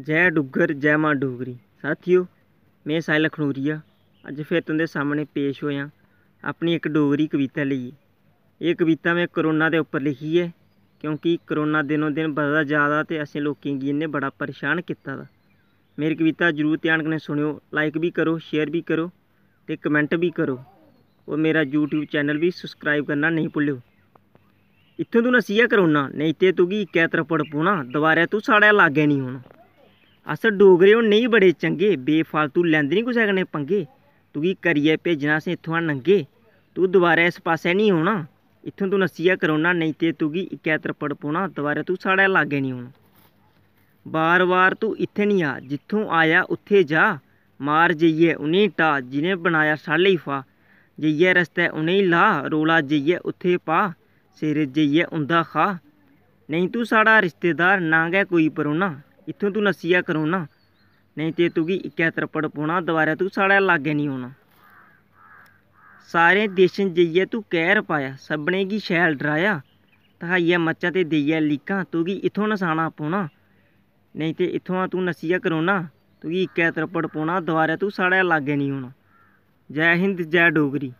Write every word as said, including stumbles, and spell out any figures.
जय डुग्गर, जय मां डोगरी। साथियो, में साहिल अखनूरिया अज्ज फिर तुं'दे सामनै पेश होएआं अपनी इक डोगरी कविता लेइयै। एह् कविता में कोरोना दे उप्पर लिखी ऐ, क्योंकि कोरोना दिनों दिन बधदा जा दा ते असें लोकें गी इ'न्नै बड़ा परेशान कीता दा। मेरी कविता जरूर ध्यान कन्नै सुनेओ, like बी करो, share बी करो ते comment बी करो। और मेरा YouTube channel बी subscribe करना नेईं भुल्लेओ। इत्थूं तू नस्सी जा कोरोना, नेईं ते तुगी इक्कै त्रप्पड़ पौना, दोबारै तू साढ़ै लागै निं औना। अस डोगरे ओह् नेईं बड़े चंगे, बेफालतू लैंदे निं कुसै कन्नै पंगे। तुगी करियै भेजना असें इत्थुआं नंगे, तू दोबारै इस पासै निं औना। इत्थूं तू नस्सी जा कोरोना, नेईं ते तुगी इक्कै त्रप्पड़ पौना, दोबारै तू साढ़ै लागै निं औना। बार बार तू इत्थै निं आ, जित्थूं आया उत्थै जा। मार जाइयै उ'नें गी टाह्, जि'नें बनाया साढ़े लेई फाह्। जाइयै रस्तै उ'नें गी लाह्, रौला जाइयै उत्थै पा, सिर जाइयै उं'दा खा। नेईं तू साढ़ा रिश्तेदार, नां गै कोई परौह्ना, इत्थूं तू नस्सी जा कोरोना। नेईं ते तुगी इक्कै त्रप्पड़ पौना, दोबारै तू साढ़ै लागै निं औना। सारें देशें जाइयै तू कैह्र पाया, सभनें गी शैल डराया। धखाइयै मच्चां ते देइयै लीकां, तुगी इत्थूं नसाना पौना। नेईं ते इत्थुआं तू नस्सी जा कोरोना, तुगी इक्कै त्रप्पड़ पौना, दोबारै तू साढ़ै लागै निं औना। जै हिंद, जै डोगरी।